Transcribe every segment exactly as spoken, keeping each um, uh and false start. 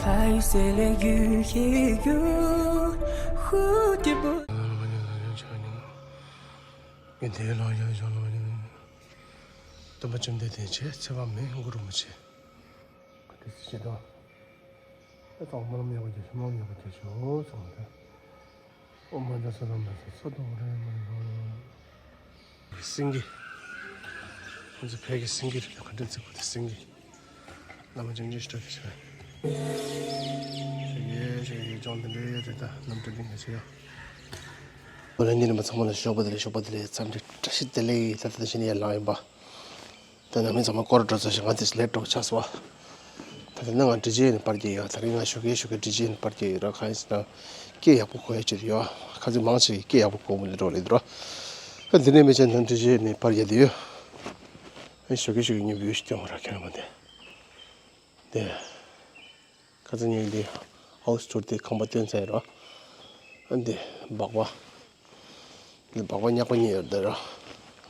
还有谁来遇也有蝴蝶不 དེའི་ལོ་ཡོད་ཅོག་ལོ་ཡོད། སྟོན་པ་བཅོམ་ལྡན་འདས་ཆེས་ཚེ་དཔག་མེད་གུ་རུ་རིན་པོ་ཆེ། ག་དེ་སྲིད་ཤེས་དང་། ཨེ་ཙང་སྨོན་ལམ་ཡག་པོ་རྒྱབ་ཤོག་སྨོན་ལམ་ཡག་པོ་རྒྱབ་ཤོག་ཚང་མ་དང་། ཨོཾ་མཉྫུ་ཤཱ་ན་མ་ཧཱ་ས་ཏྭ་རེ་མ་ཧཱ། སེང་གེ། ཁོང་ཚོ་ཕལ་གྱི་སེང་གེ་རེད། ག་འདྲ་ཚིག་གོ་དེ་སེང་གེ། བླ་མ་ཅང་ཅང་ཞིག་འདྲ་གི་ཆ། ཞེ་གེ་ཞེ་གེ་ཅང་དེ་འདྲ་ཡོད་རེད། ད་རྣམ་སྤྲུལ་གླིང་ག་ཆེ་ཡོད། བོད་ལ་ཉིན་རིམ་པ་ཚང་མ་ལ་ཞོགས་པ་བདེ་ལེགས། ཞོགས་པ་བདེ་ལེགས། འཚམས་འདྲི་བཀྲ་ཤིས་བདེ་ལེགས། ད་ལྟ་བཞིན་ཡར་ལངས་ཡིན་པ། ད་ནང་མི་ཚང་མ་སྐོར་འགྲོ་ཚར་ཞིང་ང་དེ་ལས་འགྲོ་ཆགས་སོང་བ། ད་དེ་ནས་ང་འདྲི་བྱེད་ནས་པར་རྒྱག་ཡོད། ད་རིང་ང་ཞོགས་ཀས་ཞོགས་ཀས་འདྲི་བྱེད་ནས་པར་རྒྱག་ཡོད་ར། གང་ཡིན་ཟེར་ན། སྐད་ཡག་པོ་གོ་ཡ་ཅིག་ཡོད། ཁ་ཚིག་མང་ཆེ་སྐད་ཡག་པོ་གོ་མི་འདུག་རོགས་ལས་འདུག་ར། ད་འདི་ནས་མི་ཚང་ནང་འདྲི་བྱེད་ནས་པར་རྒྱག་དེ་ཡོད། ཨ་ཞོགས་ཀས་ཞོགས་ཀས་ཉིན་བུ་ཞིག་སྟོན་པ་ར། ཁྱེད་རང་མ་དེ། དེ། ཁ་ཚ་ཉིན་དེ་ཧའུ་སི་ཊུར་དེ་ཁང་པ་སྟོན་ཚར་ཡོད་ར། ཨ་འདི་སྦག་སྦག་འདི་སྦག་སྦག་ཉག་པ་གཉིས་ཡོད་དེ་ར།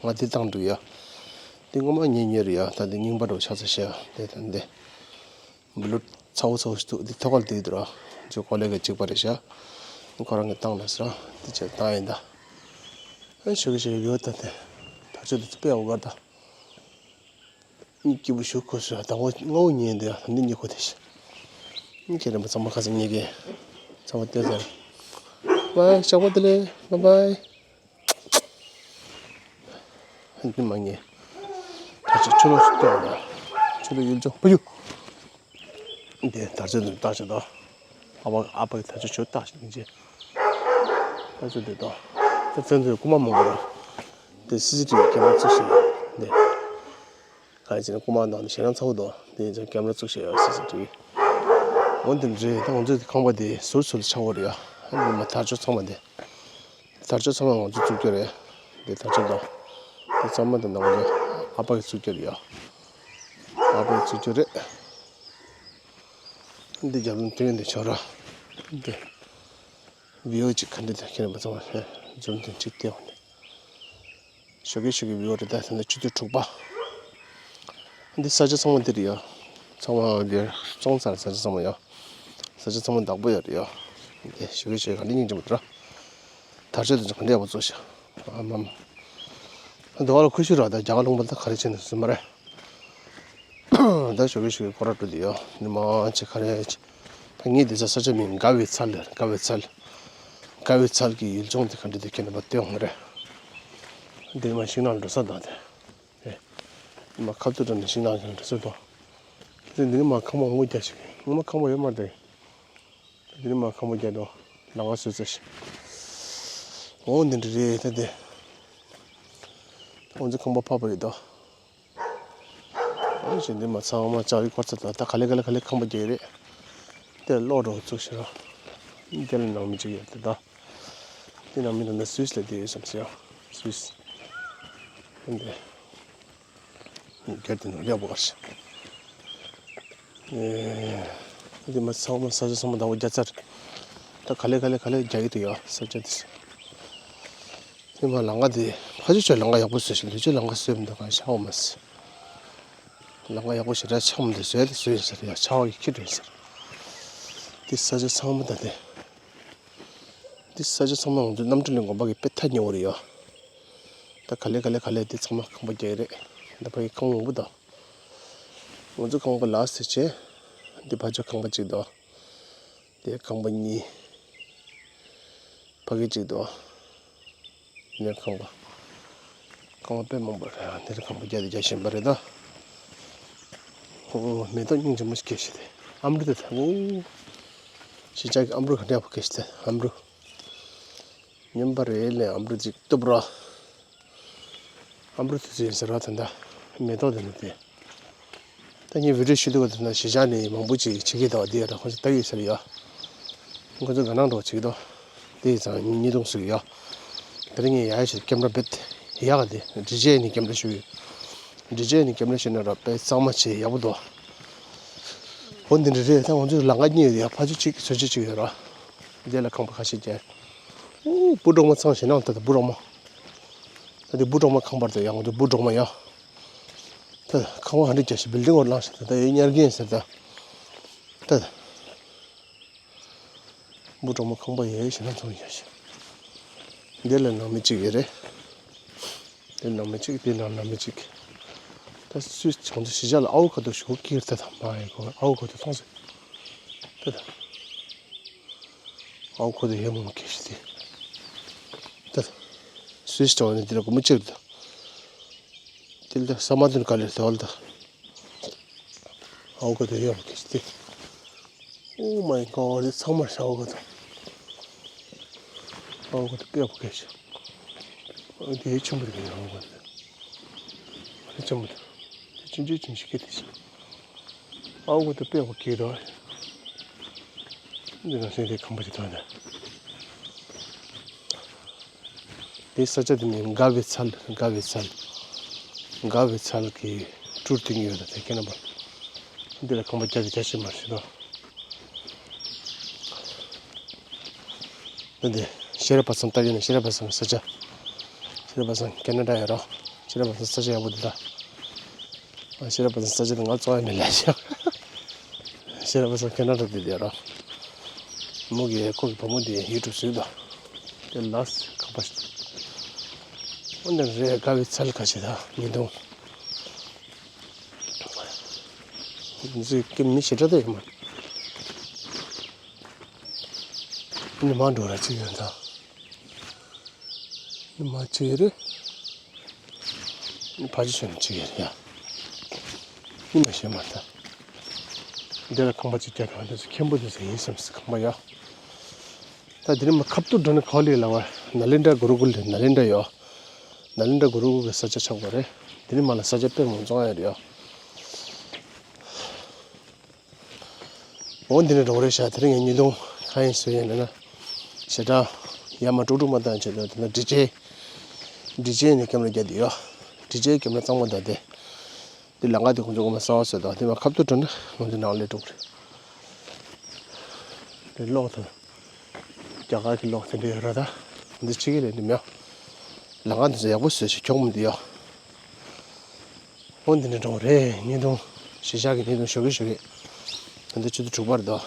ང་འདི་བཏང་འདུག་ཡ། འདི་སྔོན་མ་ཉོས་ཉོས་རེད་ཡ། ད་འདི་རྙིང་པ་འདྲ་བོ་ཆགས་ཚར་ཤག་འདི་ད་འདི། བླུ་ཚ་བོ་ཚ་བོ་ཞིག་འདུག་འདི་ཐོག་ཁར་བསྡད་འདུག་ར། ཇོ་ཀོ་ལེ་གི་གཅིག་པ་རེད་ཤག་ཁོ་རང་གིས་བཏང་ལ་ཟེར་ར། འདི་ཅིག་བཏང་ཡིན་ད། ཨ་ཞོགས་ཀས་ཞོགས་ཀས་ཡོད་ད་དེ། ད་ཆུ་འདི་དཔེ་ཡག་པོ་གར་ད། གཉིད་སྐྱིད་པོ་ཞིག་ཁུག་སོང་། ཟླ་བ་ལྔ་བོ་ཉལ་འདུག་ཡ། ད་ནི་གཉིད་ཁུག་བསྡད་ཤག་ཁྱེད་རྣམ་པ་ཚང་མ་ཁ་སང་ཉལ་གི། ཚང་མ་བལྟས་ཚར། བའི་ཞག་པོ་བདེ་ལེགས། བའི་བའི། འདི་མ་ཉལ། ད་ཆ་ཆུ་ལོག་ཞིག་སྟོན་ར། ཆུ་ལོག་ཡུལ་ལྗོངས་ཕ་ཡུལ། འདི་དར་ལྕོག་འདི་བཏགས་ཤིག་དང་། ཨ་ཕ་ཨ་ཕ་གི་དར་ལྕོག་ཆུ་བཏགས་ཤིག་ཡིན་ཅེ། དར་ལྕོག་འདི་དང་། ད་བཙན་འཛུལ་རྐུ་མ་མང་པོ་ར། འདི་སི་སི་ཊི་བི་ཀེ་མ་ར་བཙུགས་ཤིག་ཡ། འདི། ག་རེ་བྱས་ན་རྐུ་མ་དང་ཞེད་སྣང་ཚ་བོ་དང་། འདི་ཡིན་ཙང་ཀེ་མ་ར་བཙུགས་ཤིག་ཡ། སི་སི་ཊི་བི། འོ་འདི་འདྲ་རེད། ད་ང་ཚོའི་ཁང་པ་འདི་ཟུར་ཟུར་ལ་ཆགས་ཡོད་རེད་ཡ། ཨ་འདི་མ་དར་ལྕོག་ཚང་མ་འདི། དར་ལྕོག་ཚང་མ་ང་ཚོས་བཙུགས་རྒྱུ་རེད། འདི་དར་ལྕོག་དང་། འདི་ཚང་མ་འདི་ནང་ལ་ཨ་ཕ་གིས་བཙུགས་རྒྱུ་རེད་ཡ། ཨ་ཕ་གིས་བཙུགས་རྒྱུ་རེད། འདི་རྒྱབ་ལོགས་དེ་འདི་ཆོག་ར། འདི་བི་ཡོ་ཅིག་ག་འདྲ་འདུག་ཁྱེད་རྣམ་པ་ཚང་མ་ཧེ་འཛུམ་དང་གཅིག་བལྟས་འོང་ནས། ཞོགས་ཀས་ཞོགས་ཀས་བི་ཡོ་རེད། ད་ད་ནི་ཆུ་ཚོད་དྲུག་པ། འདི་ས་ཆ་ཚང་མ་འདི་རེད་ཡ། ཚང་མ་འདིར་བཙོངས་ཚར། ས་ཆ་ཚང་མ་ཡ། ས་ཆ་ཚང་མ་བདག་པོ་ཡོད་རེད་ཡ། འདི་ཞོགས་ཀས་ཞོགས་ཀས་ག་འདྲ་སྙིང་རྗེ་མོ་འདུག་ར། དར་ལྕོག་དེ་ཚོ་ག་འདྲ་ཡག་པོ་བཙུགས་ཤག་ཨ་མ་མ། འདི་བ་ལ་ཁུ་ཤུ་ར། ད་རྒྱ་གར་ལུང་པ་ད་ག་རེ་བྱས་ནས་བཟོས་མ་རེད། ད་ཞོགས་ཀས་ཞོགས་ཀས་སྐོར་ར་འགྲོ་དུས་ཡོད་ནི་མ་ཆེ་ག་རེ་ཆེ། ད་ངས་འདི་ཚ་ས་ཆ་མིང་དགའ་བའི་ཚལ་ལ། དགའ་བའི་ཚལ། དགའ་བའི་ཚལ་གྱི་ཡུལ་ལྗོངས་དེ་ག་འདྲ་འདུག་ཁྱེད་རྣམ་པ་སྟོན་འོང་རེད། འདི་ནི་མ་ཤིང་ནགས་འགྲོ་ས་དང་དེ། ཨེ། མ་ཁ་ཐུག་འགྲོ་ནས་ཤིང་ནགས་འགྲོ་ས་དང་། དེ་འདི་ནི་མ་ཁང་པ་ངོ་རྒྱ་ཞིག་ངོ་མ་ཁང་པ་ཡོད་མ་རེད། དེ་ནི་མ་ཁང་པ་རྒྱག་དང་ལམ་ཁ་བཟོས་ཚར་ཤག་འོ་འདི་འདྲ་རེད། ད་དེ་ང་ཚོ་ཁང་པ་ཕབ་པ་རེད་དོ། འོ་ཞེ་འདི་མ་ཚང་མ་ལྕགས་རི་སྐོར་ཚར་དང་། ད་ག་ལེ་ག་ལེ་ག་ལེ་ཁང་པ་རྒྱག་གི་རེད། དེ་གློག་འདྲ་བོ་བཙུགས་ཤག་ར། དེ་ལ་ནང་མི་གཅིག་ཡོད་དེ། ད་དེ་ནང་མི་འདུག་ན་སུད་སི་ལ་བསྡད་ཡོད་བསམ་ཤག་ཡ། སུད་སི། འདི། རྒྱ་དེ་ནང་ཡག་པོ་བར་ཤག་ཨེ། འདི་མ་ཚང་མ་ས་ཆ་ཚང་མ་བདག་པོ་རྒྱག་ཚར། ད་ག་ལེ་ག་ལེ་ག་ལེ་རྒྱག་གི་འདུག་ཡ། ས་ཆ་འདི་ཚོ། འདི་མ་ལམ་ཁ་འདི་ཕ་ཆུ་ཆུ་ལམ་ཁ་ཡག་པོ་བཟོས་ཤག་འདི་ཆུ་ལམ་ཁ་བཟོས་མི་འདུག་གང་ཤག་འོ་མ་སི། ལམ་ཁ་ཡག་པོ་ཞེ་དྲག་ཆགས་མི་འདུག་བཟོས་དེ་བཟོས་ཡིན་ཟེར་ཡ། ཆར་པ་གིས་འཁྱེར་འགྲོ་ཡིན་ཟེར། འདི་ས་ཆ་ཚང་མ་ད་འདི། འདི་ས་ཆ་ཚང་མ་ང་ཚོ་རྣམ་གྲོལ་གླིང་དགོན་པ་གི་དཔེ་ཐག་ཉེ་བོ་རེད་ཡ། ད་ག་ལེ་ག་ལེ་ག་ལེ་འདི་ཚང་མ་ཁང་པ་རྒྱག་གི་རེད། ད་ཕ་གི་ཁང་པ་མང་པོ་འདུག་ང་ཚོ་ཁང་པ་ལ་ཟེར་བྱས། འདི་ཕ་ཆུ་ཁང་པ་གཅིག་འདུག་དེ་ཁང་པ་གཉིས། ཕ་གི་གཅིག་འདུག་ནས་ཁང་པ། ཁང་པ་དཔེ་མང་པོ་རེད། འདིར་ཁང་པ་རྒྱག་དེ་རྒྱག་བཞིན་པ་རེད་ད། ཨོ་མེ་ཏོག་སྙིང་རྗེ་མོ་ཞིག་སྐྱེས་ཤག་དེ་ཨམ་རུ་དེ་ད། ཨོ། གཞིས་ཆགས་ཀྱི་ཨམ་རུ་ག་འདྲ་ཡག་པོ་སྐྱེས་ཤག་དེ་ཨམ་རུ། མཉམ་པ་རེད་ལས་ཨམ་རུ་ཅིག་གཏུབ་རོགས། ཨམ་རུ་དེ་ཚོ་ཡིན་ཟེར་བ་དེ་འདྲ། མེ་ཏོག་དེ་འདྲ་དེ། ད་ངས་བི་ཌིའོ་ཞུ་དུས་ག་དེ་ན་གཞིས་ཆགས་ནས་མང་པོ་ཅིག་བྱེད་ཀྱི་འདུག་དེ་ཡ་ད་ཁོང་ཚོ་ལྟ་གི་ཡོད་ཟེར་ཡ། ཁོང་ཚོ་དགའ་སྣང་འདྲ་བོ་བྱེད་ཀྱི་འདུག་དེ་ཡི་ཚང་ཉིས་སྟོང་ཟེར་གྱི་ཡ། དེ་རིང་ངས་ཡ་ཡ་ཞིག་ཀེམ་ར་བེད་ཡག་ག་དེ་ཌི་ཇེ་ནས་ཀེམ་ར་ཞུ་གི་ཡོད། ཌི་ཇེ་ནས་ཀེམ་ར་ཞུ་ན་ར་དཔེ་གཙང་མ་བྱས་ཡག་པོ་འདུག་འོ་འདི་འདྲ་རེད། ད་ང་ཚོའི་ལམ་ཁ་གཉིས་ཡོད་དེ་ཡ། ཕ་ཆུ་གཅིག་ཚུར་ཆུ་གཅིག་ཡོད་ར། དེ་ལ་ཁང་པ་ཁ་ཤས་བརྒྱབ། ཨུ་སྤུ་གྲོག་མ་ཚང་ཞེད་སྣང་ད་ད་སྤུ་གྲོག་མ། ད་དེ་སྤུ་གྲོག་མ་ཁང་པར་དུ་ཡང་དུ་སྤུ་གྲོག་མ་ཡ། ད་ཁང་པ་ཧ་འདྲ་རྒྱ་ཞིག་བིལ་ཌིང་འོག་ལངས་ཤག་ད་ད་ཡོད་ཉར་གིན་ཟེར་ད། ད། འབུ་གྲོག་མོ་ཁང་པ་ཡོད་ཞེ་ན་ཚོང་ཡོད་ཞེ། འདི་ལ་ནང་མི་གཅིག་ཡོད་རེད། འདི་ནང་མི་གཅིག་འདི་ནང་ནང་མི་གཅིག་ད་སུས་བྱང་ཆུབ་གཞིས་ཆགས་ལ་ཨའུ་ཁ་ཐུག་ཞུ་ཀིར་ད་དང་མ་ཡི་གོ་ཨའུ་ཁ་ཐུག་ཐོང་སེ། ད་ད་ཨའུ་ཁ་ཐུག་ཡོད་མོ་ཁེ་ཤི་དེ། ད་ད་སུས་བྱང་ནི་འདི་ལ་གོ་མི་གཅིག་ད། འདི་ལ་ས་མ་དུན་ག་ལེར་ད་ད། ཨའུ་ཁ་ཐུག་ཡོད་མོ་ཁེ་ཤི་དེ། Oh my god, འདི་ཚང་མར་ཤ་བོ་ག་དང་། ཨའུ་ག་དང་དཔེ་བོ་ག་ཤ། ཨ་དེའི་ཆུང་བར་གི་ཨའུ་ག་དང་། ཨ་ཆུང་བར། དེ་ཆུང་ཆུང་ཆུང་ཞིག་གི་དེ་ཤ། ཨའུ་ག་དང་དཔེ་བོ་གི་དོ། འདི་ན་སེང་དེ་ཁང་པ་ཞིག་དོ་ན། དེ་ས་ཆ་དེ་ནི་དགའ་བའི་ཚལ། དགའ་བའི་ཚལ། དགའ་བའི་ཚལ་གྱི་སྤྲུལ་དེ་ཉིད་ཡོད་ད་དེ་ཁྱེད་རྣམ་པ། འདི་ལ་ཁང་པ་རྒྱ་གི་རྒྱ་ཆེ་མ་ཞིག་དོ། འདི་ཤེས་རབ་པ་སངས་ལྟ་གི་ནི་ཤེས་རབ་པ་སངས་ས་ཆ། ཤེས་རབ་པ་སངས་ཁེ་ན་ཌ་ཡོད་རོ། ཤེས་རབ་པ་སངས་ས་ཆ་ཡག་པོ་འདི་ལ། ཨ་ཤེས་རབ་པ་སངས་ས་ཆ་དེ་ང་ཚོ་ཡ་མི་ལ་ཤག་ཤེས་རབ་པ་སངས་ཁེ་ན་ཌ་འདི་ཡོད་རོ། མོ་གི་ཁོ་གི་བུ་མོ་དེ་ཡུ་ཊུབ་བཟོས་དོ། དེ་ལ་ཁ་པ་ཞིག་འོན་ཏེ་རེད་དགའ་བའི་ཚལ་ཁ་ཤས་དང་ཉིན་དུང་། འཛུལ་གྱི་མི་ཞེ་དྲག་ད་ཡོད་མ་རེད། ཉི་མ་འགྲོ་ར་ཅིག་ཡོད་ད། ཉི་མ་ཅིག་རེད། ཕ་ཆུ་ཆེན་ཅིག་ཡོད་ཡ། ཉི་མ་ཞེ་མ་ད། འདི་ལ་ཁང་པ་ཅིག་བརྒྱབ་ཡོང་དུས་མཁན་པོ་དེ་ཚོ་ཡིན་བསམ་སྲིད་ཁང་པ་ཡ། ད་དེ་རིང་མ་ཁབ་ཏུ་འགྲོ་ནི་ག་ལེ་ལ་བ་ནཱ་ལེནྡྲ་གུ་རུ་ཀུལ་ནཱ་ལེནྡྲ་ཡོད། ནཱ་ལེནྡྲ་གུ་རུ་ཀུལ་གི་ས་ཆ་ཆགས་པ་རེད། དེ་རིང་མ་ལ་ས་ཆ་དཔེ་མང་ཙང་ཡོད་རེད་ཡ། འོ་འདི་ནས་འགྲོ་རེད་ཤག་དེ་རིང་ངས་ཉིན་དུང་གང་ཡིན་ཟེར་ཡིན་ན་ཞེ་དྲག་ཡ་མ་དཀྲུག་དཀྲུག་མ་བཏང་བྱས་དུས་དེ་ན་འབྲི་ཆེན། འབྲི་ཆེན་ནས་ཀེམ་ར་བརྒྱབ་དེ་ཡོད། འབྲི་ཆེན་ཀེམ་ར་གཙང་མ་བཏང་སྟེ། འདི་ལམ་ཁ་དེ་ཁོང་ཚོ་ངོ་མ་གསར་པ་བཟོས་དང་དེ་མ་ཁབ་ཏུ་འགྲོ་ན་ང་ཚོ་ནང་ལས་དཀྲུག་རེད། དེ་གློག་དང་། རྒྱ་གར་གྱི་གློག་དེ་འདྲ་ཡོད་ར་ད། འདི་ཕྱི་རྒྱལ་ལས་འདི་མེད། ལམ་ཁ་འདི་ཚོ་ཡག་པོ་བཟོས་ཤིག་ཁྱོག་མོ་འདི་ཡོད། འོ་འདི་འདྲ་འགྲོ་རེད་ཉིན་དུང་གཞིས་ཆགས་ཀྱི་ཉིན་དུང་ཞོགས་ཀས་ཞོགས་ཀས། ད་ལྟ་ཆུ་ཚོད་དྲུག་པར་འདུག་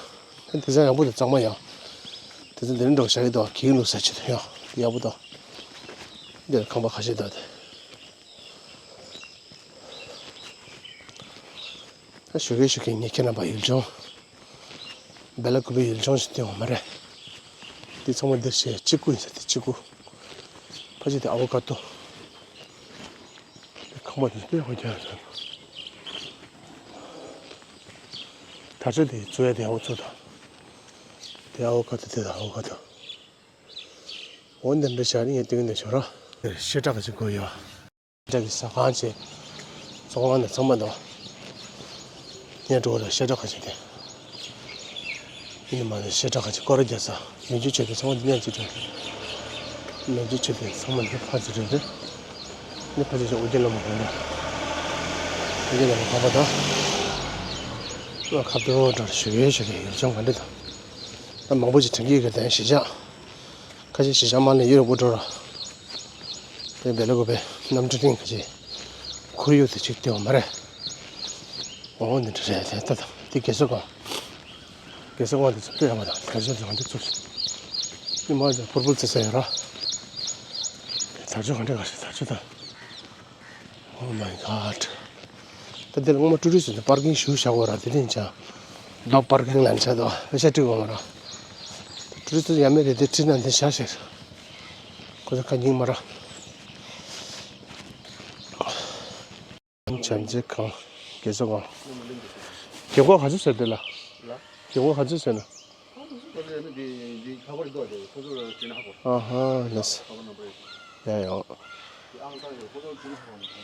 ད་དེང་སང་ཡག་པོ་འདུག་གཙང་མ་ཡོད། དེང་སང་འདི་འདྲ་འགྲོ་བཞག་གི་འདུག་གིང་ལུག་ས་ཆུ་ཚོད་ཡོད་ཡག་པོ་འདུག་འདིར་ཁང་པ་ཁ་ཤས་འདུག་སྟེ། ད་ཞོགས་ཀས་ཞོགས་ཀས་ངས་ཁྱེད་རྣམ་པ་ཡུལ་ལྗོངས། སྦེ་ལ་ཀུ་པའི་ཡུལ་ལྗོངས་ཤིག་སྟོན་འོང་མ་རེད། འདི་ཚང་མ་འདིར་བཤད་ཅི་ཀུ་ཡིན་ཟེར་ཏེ་ཅི་ཀུ། ཕ་ཆེ་དེ་ཨ་བོ་ཀ་ཏོ། ཁང་པ་དེ་དཔེ་ཧོ་རྒྱག་ཡོད། དར་ལྕོག་དེ་བཙུགས་ཡ་དེ་ཨ་བོ་བཙུགས་དང་། དེ་ཨ་བོ་ཀ་ཏོ་དེ་དང་ཨ་བོ་ཀ་ཏོ། འོ་འདི་འདྲ་བྱས་ནས་ངས་སྟོན་གྱི་འདུག་ཞོར་ར། ཤེལ་བྲག་གི་ཅིག་དགོས་ཡོད། ཤེལ་བྲག་གི་ཟ་ཁང་བྱས། ཚོང་ཁང་དང་ཚང་མ་འདུག་ངས་འགྲོ་བ་ལ་ཤེལ་བྲག་ག་ཅིག་དེ། ཡིན་ནི་མ་རེད་ཤེལ་བྲག་ག་ཅིག་སྐོར་ར་རྒྱག་ས། མན་ཇུ་ཆོས་སྡེ་ཚང་མ་འདི་ནས་ཅིག་འགྲོ། མན་ཇུ་ཆོས་སྡེ་ཚང་མ་འདི་ཕར་ཅིག་འགྲོ་རེད། འདི་ཕར་ཅིག་ཅིག་ཨོ་རྒྱན་བླ་མ་གོང་མ། ཨོ་རྒྱན་བླ་མ་གོང་མ་དང་། ང་ཁ་བརྡ་འགྲོ་ཞུ་གི་ཞུ་གི་ཡུལ་ལྗོངས་ག་འདྲ་དང་། ད་མང་པོ་ཅིག་དྲན་གྱི་ཡོད་གི་དེ་གཞིས་ཆགས། ཁ་ཤས་གཞིས་ཆགས་མ་ལ་ཡུལ་རིང་པོ་འགྲོ་ར། དེ་སྦེ་ལ་གོ་པའི་གནམ་གྲུ་གླིང་ཁ་ཤས། ཁོར་ཡུག་དེ་ཅིག་སྟོན་པ་མ་རེད། འོ་འདི་འདྲ་རེད་དེ་ལྟ་དང་དེ་རྒས་གསོ་ཁང་། རྒས་གསོ་ཁང་དེ་ཚོ་སྟོན་ཡག་པ་དང་དར་ལྕོག་དེ་གང་དེ་བཙུགས་ཤིང་། དེ་མ་དེ་ཕུར་ཕུར་རྩེ་ས་ཡོད་ར། དར་ལྕོག་གང་འདྲ་ག་ཤེད་དར་ལྕོག་དང་། Oh my god. ད་འདི་ལ་སྔོན་མ་ཊུ་རི་སི་ཊི་པར་ཀིང་ཞིག་བཞག་དགོས་ར། དེ་རིང་ཅང་ཌོག་པར་ཀིང་ལབ་བྱས་འདུག་པེ་ས་སྤྲད་དགོས་མ་ར། ཊུ་རི་སི་ཊི་ཡ་མེད་རེད་དེ་ཁྲིད་ན་འདི་བཞག་ཤེར། ཁོ་ཚོ་ཁ་སྙིང་མ་ར། བྱམས་བརྩེ་ཁང་། རྒས་གསོ་ཁང་། རྒན་གོག་ག་ཚོད་ཟེར་དེ་ལ། རྒན་གོག་ག་ཚོད་ཟེར་ན། ཨ་ཧ་ལས། ཡ་ཡང་།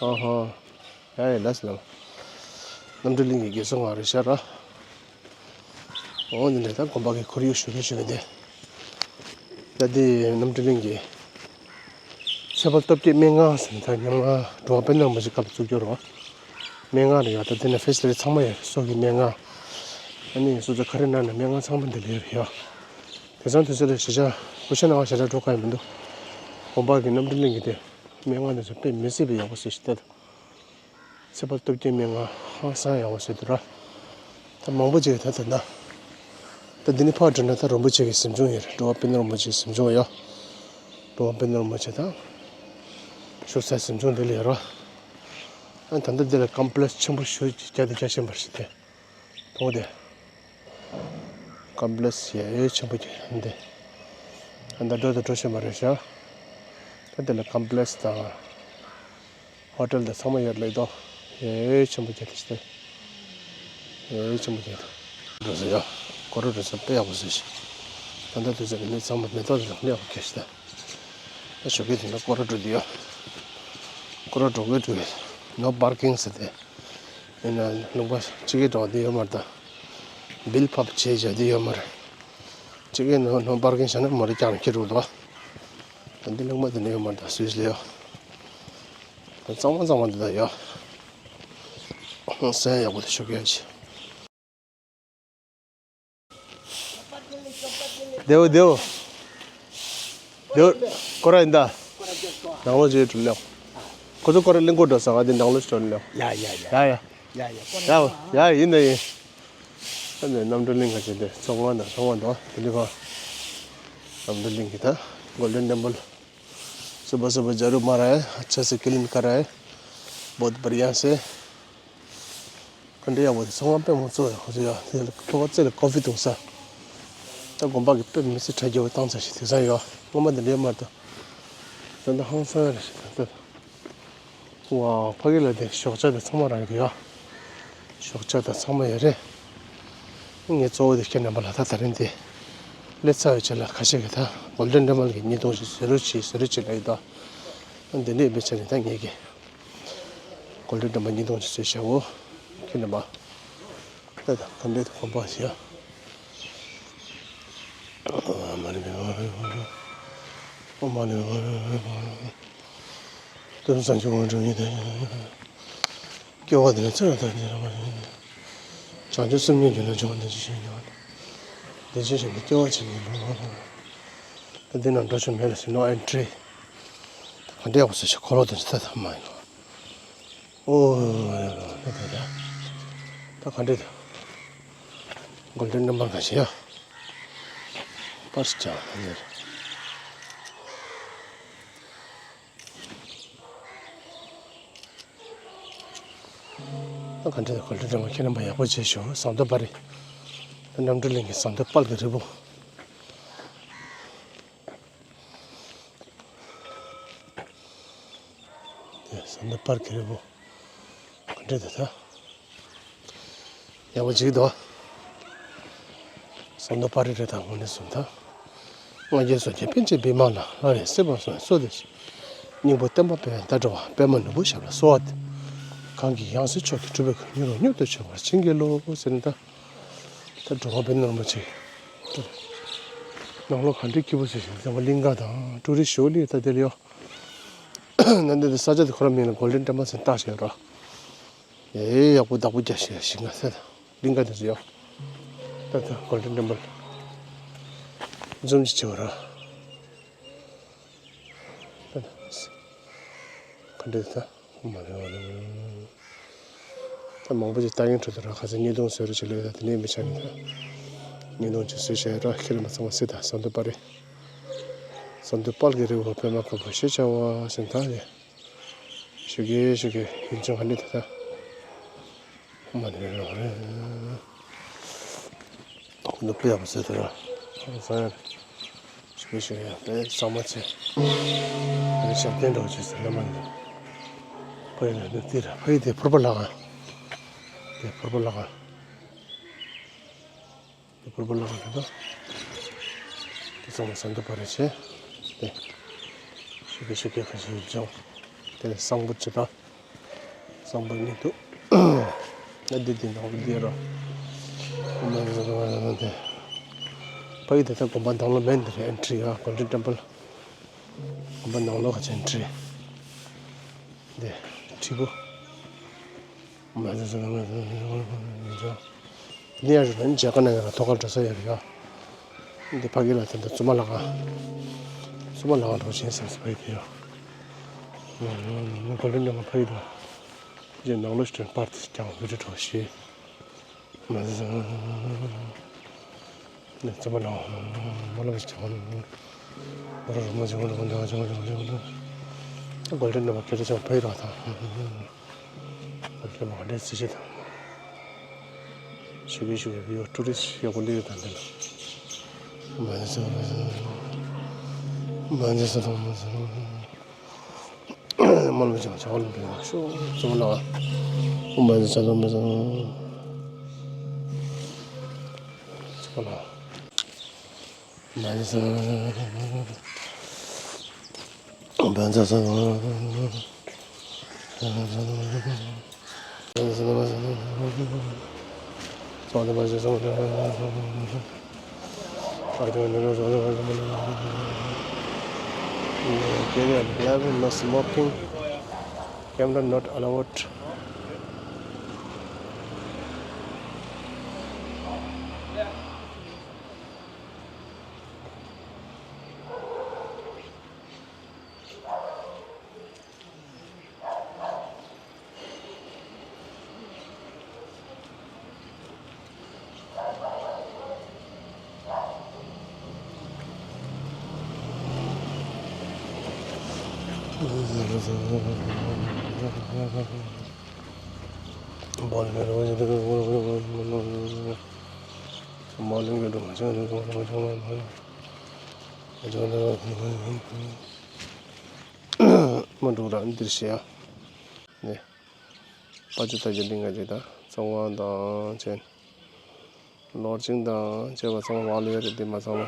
ཨ་ཧ། ཡ་ཡ་ལས་ལ། གནམ་གྲུ་གླིང་གི་རྒས་གསོ་ཁང་རེད་ཤག་ར། འོ་འདི་འདྲ་ད་དགོན་པ་གི་ཁོར་ཡུག་ཞུ་གི་ཞུ་གི་དེ། ད་འདི་གནམ་གྲུ་གླིང་གི་ཚེ་དཔལ་སྟོབས་རྒྱས་སྨན་ཁང་ཟེར་ནས་ད་ཉམས་ང་འགྲོ་བ་དཔེ་ནང་མ་ཞིག་སྐབས་བཙུགས་རྒྱུ་རོ། སྨན་ཁང་རེད་ཡ། ད་འདི་ན་ཕེ་སི་ལི་ཊི་ཚང་མ་ཡོད། སོགས་ཀྱི་སྨན་ཁང་། ཨ་ནི་སོ་སོ་ག་རེ་ན་ན་སྨན་ཁང་ཚང་མ་འདི་ལ་ཡོད་རེད་ཡ། དེང་སང་དུས་ཚོད་ལ་གཞིས་ཆགས་སྐུ་ཞབས་ནང་ཞེ་དྲག་འགྲོ་ག་ཡི་མི་འདུག་དགོན་པ་གི་གནམ་གྲུ་གླིང་གི་དེ་སྨན་ཁང་དེ་ཚོ་དཔེ་མི་སྲིད་པའི་ཡག་པོ་བཟོས་ཤིག་ལྟ་དང་། ཚེ་དཔལ་སྟོབས་རྒྱས་སྨན་ཁང་ཧང་སང་ཡག་པོ་བཟོས་འདུག་ར། ད་མང་པོ་ཅིག་ད་ད་ད། ད་འདི་ནས་ཕར་འགྲོ་ན་ད་རིན་པོ་ཆེ་གི་གཟིམ་ཆུང་ཡོད་རེད། འགྲོ་བ་དཔལ་ལྡན་རིན་པོ་ཆེའི་གཟིམ་ཆུང་ཡོད། འགྲོ་བ་དཔལ་ལྡན་རིན་པོ་ཆེ་དང་བཞུགས་སའི་གཟིམ་ཆུང་འདི་ལ་ཡོད་རེད། ཨ་ད་ལྟ་འདི་ལ་ཀམ་པ་ལེགས་སི་ཆེན་པོ་ཞིག་རྒྱ་དེ་རྒྱ་ཆེན་པོ་ཞིག་དེ། མཐོང་དེ། ཀམ་པ་ལེགས་སི་ཡ་ཡོད་ཆེན་པོ་ཅིག་འདི། ཨ་ད་འགྲོ་དང་འགྲོ་བཞིན་པ་རེད་ཤག་ད་འདི་ལ་ཀམ་པ་ལེགས་སི་དང་། ཧོ་ཊེལ་དེ་ཚང་མ་ཡོད་ལེགས་དོ། ཡོད་ཆེན་པོ་བྱས་ཏེ་ཤི་ཏེ། ཡོད་ཆེན་པོ་བྱས་ཏེ། འགྲོ་ས་ཡོད། སྐོར་ར་འགྲོ་ས་དཔེ་ཡག་པོ་བཟོས་ཤིག་ད་ལྟ་དུས་ཚོད་ནི་ཚང་མ་མེ་ཏོག་དེ་ཚང་མ་ཡག་པོ་ཁྱེར་ཤི་ཏེ། ད་ཞོགས་ཀས་དེ་འདྲ་སྐོར་ར་འགྲོ་དུས་ཡོད། སྐོར་ར་འགྲོ་དགོས་འགྲོ་གི། ནོ་པར་ཀིང་ཟེར་ཏེ། ཡིན་ན་ལུང་པ་ཕྱི་རྒྱལ་འགྲོ་བ་དེ་ཡོད་མ་རེད་ད། བིལ་ཕབ་བྱས་བྱས་དེ་ཡོད་མ་རེད། ཕྱི་རྒྱལ་ནོ་ནོ་པར་ཀིང་བྱས་ན་མོ་རེ་རྒྱག་ནས་ཁྱེར་འགྲོ་འདུག་ད་འདི་ལུང་པ་དེ་འདྲ་ཡོད་མ་རེད་ད་སུད་སི་ལ་ཡོད། གཙང་མ་གཙང་མ་འདི་ལ་ཡོད། སེམས་ཡག་པོ་དེ་ཞོགས་ཀས་ཀྱི། དེའུ་དེའུ། དེའུ། སྐོར་ར་ཡིན་ད། ནང་ལོགས་ཅིག་འགྲོ་ལེགས། ཁོ་ཚོ་སྐོར་ར་གླིང་སྐོར་འགྲོ་ས་ག་དེ་ནང་ལོགས་ཅིག་འགྲོ་ལེགས། ཡ་ཡ་ཡ། ཡ་ཡ། ཡ་ཡ་ཡིན་ད་ཡིན། ཨ་ནི་རྣམ་གྲོལ་གླིང་ག་ཅིག་འདི་ཚོང་ཁང་དང་ཚོང་ཁང་དང་དེ་འདྲ་གང་། རྣམ་གྲོལ་གླིང་གི་ད་གོལ་ཌན་ཊེམ་པལ། सुबह सुबह जरूर मारा है, अच्छे से क्लीन करा है, बहुत बढ़िया से। ག་འདྲ་ཡག་པོ་དེ་ཚོང་ཁང་དཔེ་མང་པོ་བཙུགས་ཡོད། ཁོ་ཚོ་ཡ་དེ་ལ་ཐོག་ཁ་རྩེ་ལ་ཀོ་ཕི་འཐུང་ས། ད་དགོན་པ་གི་དཔེ་མི་སྲིད་གྲ་རྒྱས་པོ་བཏང་ཚར་ཞིག་དེང་སང་ཡོད། སྔོན་མ་འདི་འདྲ་མ་རེད་ད། ད་ད་ཧང་སང་ཡ་རེད་ཞིག་ད་ད། ཝ། ཕ་གི་ལ་དེ་ཞོགས་ཇ་དེ་ཚང་མ་རང་གི་ཡོད། ཞོགས་ཇ་དེ་ཚང་མ་ཡོད་རེད། ངས་གཙོ་བོ་དེ་ཁྱེད་རྣམ་པ་ལ་ད་ད་རིང་དེ་སླེབས་ཚར་བའི་རྗེས་ལ་ཁ་ཤས་ཀྱིས་ད་གོལ་ཌན་ཊེམ་པལ་གྱི་བརྙན་ཐུང་ཞིག་བཟོ་རོགས་བྱེད་བཟོ་རོགས་བྱེད་ལབ་ཡོད་ད། འདི་འདྲའི་དཔེ་ཆ་ནི་ད་ངས་ཀྱི་གོལ་ཌན་ཊེམ་པལ་བརྙན་ཐུང་ཞིག་བཟོས་བཞག་འོ། ཁྱེད་རྣམ་པ། ད་ད་ག་འདྲའི་དགོན་པ་ཞིག་ཡ། ཨོཾ་མ་ཎི་པདྨེ་ཧཱུྃ། ཨོཾ་མ་ཎི་པདྨེ་ཧཱུྃ། དོན་བཟང་སྤྱོད་པ་འགྲུབ་ནས་བདེ། སྐྱེ་བ་འདི་ནས་ཚེ་རབས་ཐམས་ཅད་རིང་བ་ཞིང་། བྱང་ཆུབ་སེམས་ཉིད་རྒྱུད་ལ་འབྱུང་བ་འདི་ཅི་ཞིག་ཡིན་ནོ། འདི་ཅི་ཞིག་འདི་སྐྱེ་བ་ཕྱི་མའི་ལུས། ད་འདི་ནང་འགྲོ་ཆོག་མེད་ལ་ཞིག་ནོ་ཨེན་ཊི་རི། ད་ག་འདྲ་ཡག་པོ་བཟོས་ཤག་འཁོར་ལོ་དེ་ཚོ་ད་ད་མ་ཡིན་ནོ། ཨོ། ད་ག་འདྲ་ད། གོལ་ཌན་ཊེམ་པལ་ག་ཞིག་ཡ། པར་ཅང་ཡོད། ད་ག་འདྲ་གོལ་ཌན་ཊེམ་པལ་ཁྱེད་རྣམ་པ་ཡག་པོ་བྱས་ཤོག་ཟངས་མདོག་དཔལ་རི། ད་རྣམ་གྲོལ་གླིང་གི་ཟངས་མདོག་དཔལ་གྱི་རི་བོ། དེ་ཟངས་མདོག་དཔལ་གྱི་རི་བོ། ག་འདྲ་དེ་ད། ཡག་པོ་ཅིག་འདུག་ཟངས་མདོག་དཔལ་རི་རེད་ད་དངོས་གནས་སོང་ད། སྔགས་རྒྱལ་སོགས་ཀྱིས་པཎ་ཆེན་བི་མ་ལ་ལྷ་རེ་སྲིད་པ་སོགས་སོགས་ཏེ། སྙིང་པོ་བསྟན་པ་སྤེལ་བའི་ཟླ་གྲགས་པ་པདྨ་ནོར་བུའི་ཞབས་ལ་གསོལ་བ་འདེབས། གང་གིས་ཡང་སྲིད་མཆོག་ཏུ་གྲུབ་པའི་མགོན། མྱུར་བ་མྱུར་དུ་མཆོད་པར་བྱིན་གྱིས་རློབས་ཟེར་ནས་ད། ད་འགྲོ་བ་དཔལ་ནོར་མ་ཆེ། ནང་ལོགས་ག་འདྲའི་སྐྱིད་པོ་ཟེར་ཞིང་ཟེར་བ་གླིང་ག་དང་ཀྲུ་རི་ཞོ་ལི་ད་དེ་ལ་ཡོད། ན་འདི་ས་ཆ་དེ་ཁོ་རང་མིང་ལ་གོལ་ཌན་ཊེམ་པལ་ཟེར་བཏགས་བཞག་ཡོད་ར། ཨེ་ཡག་པོ་བདག་པོ་རྒྱག་ཤེས་ཤིང་ང་ཟེར་ད། གླིང་ག་དེ་ཚོ་ཡོད། ད་ད་གོལ་ཌན་ཊེམ་པལ་འཛོམས་ཅིག་བྱེད་པ་ར། ད་ད་ག་འདྲ་ད། མ་རེད་མ་རེད། ད་མང་པོ་ཅིག་ལྟ་མཁན་ཁྲོད་དུ་ར་ཁ་སང་བརྙན་ཐུང་བཟོས་རོགས་བྱེད་ལབ་ཡོད་ད། དེ་ནས་མི་ཆགས་ནས་ད་བརྙན་ཐུང་ཅིག་བཟོས་བྱས་ར་ཁྱེད་རང་མ་ཚང་མ་གཟིགས་དང་། ཟངས་མདོག་དཔལ་རི། ཟངས་མདོག་དཔལ་གྱི་རི་བོ་པདྨ་དཀར་པོ་ཞེས་བྱ་བ་ཟེར་ད་རེད། ཞུ་གི་ཞུ་གི་ཡུལ་ལྗོངས་ཧ་ནི་ད་ད། མ་ནི་རེད་རེད། ཁོ་ནི་དཔེ་ཡག་པོ་བཟོས་ད་ར། ཟ་ཡ་རེད། ཞུ་གི་ཞུ་གི་ཡ་དཔེ་གཙང་མ་བྱས། ཨ་ནི་ཞབས་བརྟན་འདྲ་བོ་བྱས་ཟེར་ལ་མ་ནི། ཕ་ཡི་ལ་ནི་དེ་ར་ཕ་ཡི་དེ་ཕུར་པ་ལག་ཨ། དེ་ཕུར་པ་ལག་ཨ། དེ་ཕུར་པ་ལག་རེད་དོ། དེ་ཚང་མ་ཟངས་མདོག་དཔལ་རི་བྱས། དེ། ཞུ་གི་ཞུ་གི་ཁ་ཤས་ཡུལ་ལྗོངས། དེ་གསང་ཕུར་ཅི་ད། གསང་ཕུར་གཉིས་འདུག་ད་འདི་འདི་ནང་ལ་འདི་ར། དེ། ཕ་གི་དེ་ད་དགོན་པ་ནང་ལོགས་མེད་འདི་རེད། ཨེན་ཊི་རི་ཡ་གོལ་ཌན་ཊེམ་པལ། དགོན་པ་ནང་ལོགས་ཁ་ཤས་ཨེན་ཊི་རི། དེ། ཁྲི་བོ། ནི་ཡ་རུ་ལན་མཇལ་ཁ་ན་ཡང་ཐོག་ཁར་འགྲོ་ས་ཡོད་རེད་ཡ། འདི་ཕ་གི་ལ་དེ་འདྲ་བཙུན་མ་ལག་ཁང་། བཙུན་མ་ལག་ཁང་འགྲོ་ཆེན་ཟེར་ས་ཕ་གི་དེ་ཡ། ནི་གོ་ལེ་འདྲ་མ་ཕ་གི་དང་། རྗེས་ནང་ལོགས་ཤིག་པར་དེ་ཀྱང་བི་ཌིའོ་འགྲོ་ཞེས། ནས་ཙམ་ལ་མ་ལ་བ་ཅང་ནོ་ར་ར་མ་ཅང་ནོ་ཀོན་ཏ་ཅང་ཅང་ཅང་ཅང་གོལ་ཌེན་ནམ་བར་ཁྱེད་ཅང་ཕེ་ར་ཐང་གོལ་ཌེན་མ་ཌེ་སི་ཅི་དང་ཞུ་གི་ཞུ་གི་ཡོ་ཊུ་རི་སི་ཡོ་གོ་ལི་དང་དེ་ལ་མ་ཅི་ས་མ་ཅི་ས་མ་ཅི་ས་མ་ཅི་ས། མ་ལུ་ཅང་ཆ་བ་ལུ་འབད་ཤོག་ཙོ་ལ། ཨོཾ་བཛྲ་ས་ཏྭ་བཛྲ་ས་ཏྭ། ཙོ་ལ། བཛྲ་ས་ཏྭ་བཛྲ་ས་ཏྭ། Kenya, eleven, no smoking. Camera not allowed. མ་འགྲོ་ར་འདིར་བཤད་ཡ། ནས། དཔལ་འབྱོར་དར་རྒྱས་གླིང་ག་ཅིག་དང་གཙང་བ་དང་བཅས། ལོར་ཅིང་དང་བཅས་པ་ཚང་མ་བག་ལ་ཡོད་རེད་དེ་མ་ཚང་མ།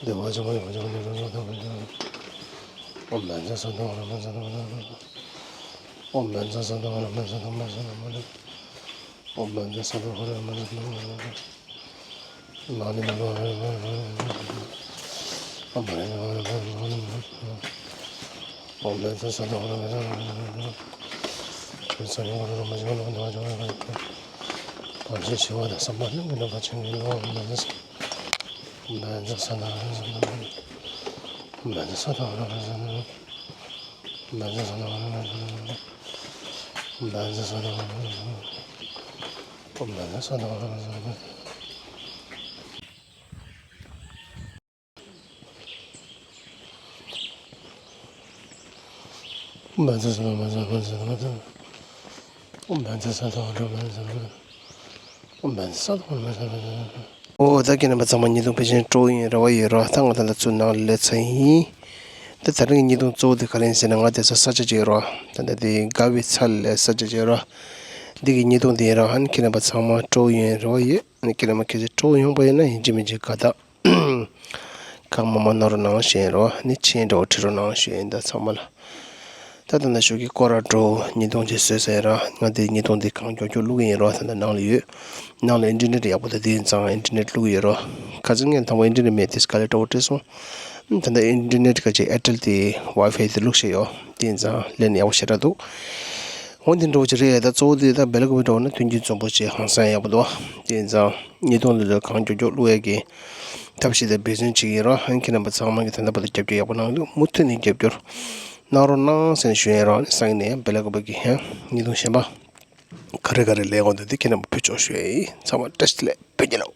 བདེ་བ་ཅན་པ་ཡོངས་ཀྱི་ནི་རོ་ཟོ་དང་བཅས། ཨོཾ་བཛྲ་ས་ཏྭ་བཛྲ་ས་ཏྭ་བཛྲ་ས་ཏྭ། ཨོཾ་བཛྲ་ས་ཏྭ་བཛྲ་ས་ཏྭ་བཛྲ་ས་ཏྭ་བཛྲ་ས་ཏྭ། ཨོཾ་བཛྲ་ས་ཏྭ་བཛྲ་ས་ཏྭ་བཛྲ་ས་ཏྭ་བཛྲ་ས་ཏྭ། ཨོཾ་བཛྲ་ས་ཏྭ་བཛྲ་ས་ཏྭ་བཛྲ་ས་ཏྭ། ཨོཾ་བཛྲ་ས་ཏྭ་བཛྲ་ས་ཏྭ་བཛྲ་ས་ཏྭ། བཛྲ་ས་ཏྭ་བཛྲ་ས་ཏྭ་བཛྲ་ས་ཏྭ། བཛྲ་ས་ཏྭ་བཛྲ་ས་ཏྭ་བཛྲ་ས་ཏྭ། བཛྲ་ས་ཏྭ་བཛྲ་ས་ཏྭ་བཛྲ་ས་ཏྭ། བཛྲ་ས་ཏྭ་བཛྲ་ས་ཏྭ་བཛྲ་ས་ཏྭ། ཨོཾ་བཛྲ་ས་ཏྭ་བཛྲ་ས་ཏྭ་བཛྲ་ས་ཏྭ། བཛྲ་ས་ཏྭ་བཛྲ་ས་ཏྭ་བཛྲ་ས་ཏྭ། བཛྲ་ས་ཏྭ་བཛྲ་ས་ཏྭ་བཛྲ་ས་ཏྭ། བཛྲ་ས་ཏྭ་བཛྲ་ས་ཏྭ་བཛྲ་ས་ཏྭ། ཨོཾ་བཛྲ་ས་ཏྭ་བཛྲ་ས་ཏྭ་བཛྲ་ས་ཏྭ། བཛྲ་ས་ཏྭ་བཛྲ་ས་ཏྭ་བཛྲ་ས་ཏྭ། ཨོཾ་བཛྲ་ས་ཏྭ་བཛྲ་ས་ཏྭ་བཛྲ་ས་ཏྭ། ཨོཾ་བཛྲ་ས་ཏྭ་བཛྲ་ས་ཏྭ་བཛྲ་ས་ཏྭ། ཨོ་ད་ཁྱེད་རྣམ་པ་ཚང་མ་ཉིས་སྟོང་ཕལ་ཆེར་སྤྲོ་ཡིན་རེ་བ་ཡོད་རོ། ད་ང་ད་ལྟ་ཚུར་ནང་ལ་སླེབས་ཚར་ཡིན། ད་ད་རིང་གི་ཉིས་སྟོང་གཙོ་བོ་དེ་ག་རེ་ཡིན་ཟེར་ན་ང་དེ་ཚོ་ས་ཆ་ཅིག་ཡོད་རོ། ད་ལྟ་དེ་དགའ་བའི་ཚལ་ལ་ས་ཆ་ཅིག་ཡོད་རོ། འདི་གི་ཉིས་སྟོང་དེ་ཡིན་རོ། ཨ་ནི་ཁྱེད་རྣམ་པ་ཚང་མ་སྤྲོ་ཡིན་རེ་བ་ཡོད། ཨ་ནི་ཁྱེད་རྣམ་པ་ཁྱེད་ཚོ་སྤྲོ་ཡོང་པ་ཡིན་ན་ཡིན་གཅིག་མིན་གཅིག་དགའ་རྟགས། གང་མང་མང་གནང་རོགས་གནང་ཞུ་ཡིན་རོ། ནི་མཆན་འདྲ་བོ་བྲིས་རོགས་གནང་ཞུ་ཡིན་ད་ཚང་མ་ལ། ད་ད་ལྟ་ཞོགས་ཀྱི་སྐོར་ར་འགྲོ་ཉིས་སྟོང་ཅིག་བཟོས་ཟེར་ར། ང་དེ་ཉིས་སྟོང་དེ་གང་མགྱོགས་མགྱོགས་བླུག་གི་ཡིན་རོ། ད་ལྟ་ནང་ལ་ཡོད། ནང་ལ་ཨིན་ཊར་ནེཊ་ཡག་པོ་དང་དེ་ཡིན་ཙང་ཨིན་ཊར་ནེཊ་བླུག་གི་ཡོད་རོ། ཁ་སང་ངས་དང་པོ་ཨིན་ཊར་ནེཊ་མེད་དེ་དཀའ་ལས་འདྲ་བོ་འཕྲད་སོང་། ད་ལྟ་ཨིན་ཊར་ནེཊ་ག་ཅིག་ཨེར་ཊེལ་དེ་ཝའི་ཕའི་དེ་བླུག་བཞག་ཡོད། དེ་ཡིན་ཙང་ལན་ཡག་པོ་ཞེ་དྲག་འདུག་འོ་འདི་འདྲ་བོ་ཅིག་རེད། ད་གཙོ་བོ་དེ་ད་སྦེལ་ཀོབ་འདྲ་བོ་ན་མཐུན་རྐྱེན་འཛོམས་པོ་བྱས་ཧང་སང་ཡག་པོ་འདུག་དེ་ཡིན་ཙང་ཉིས་སྟོང་ལོ་ལ་གང་མགྱོགས་མགྱོགས་བླུག་ཡས་ཀྱི་ཐབས་ཤེས་དང་འབད་བརྩོན་བྱེད་ཀྱི་ཡིན་རོགས། ཨ་ཁྱེད་རྣམ་པ་ཚང་མ་གིས་ད་ལྟ་བར་དུ་རྒྱབ་སྐྱོར་ཡག་པོ་གནང་འདུག་མུ་མཐུད་ནས་རྒྱབ་སྐྱོར་གནང་རོགས་གནང་ཟེར་ནས་ཞུ་ཡས་རོགས། ཨ་ནི་སང་ཉིན་ནས་སྦེལ་ཀོབ་གི་ཧན་ཉིས་སྟོང་གཞན་པ་ག་རེ་ག་རེ་ལས་འགོ་འདུག་དེ་ཁྱེད་རྣམ་པ་ཕུལ་ཆོག་ཞུ་ཡས་ཡིན། ཚང་མ་བཀྲ་ཤིས་བདེ་ལེགས། བོད་རྒྱལ་ལོ།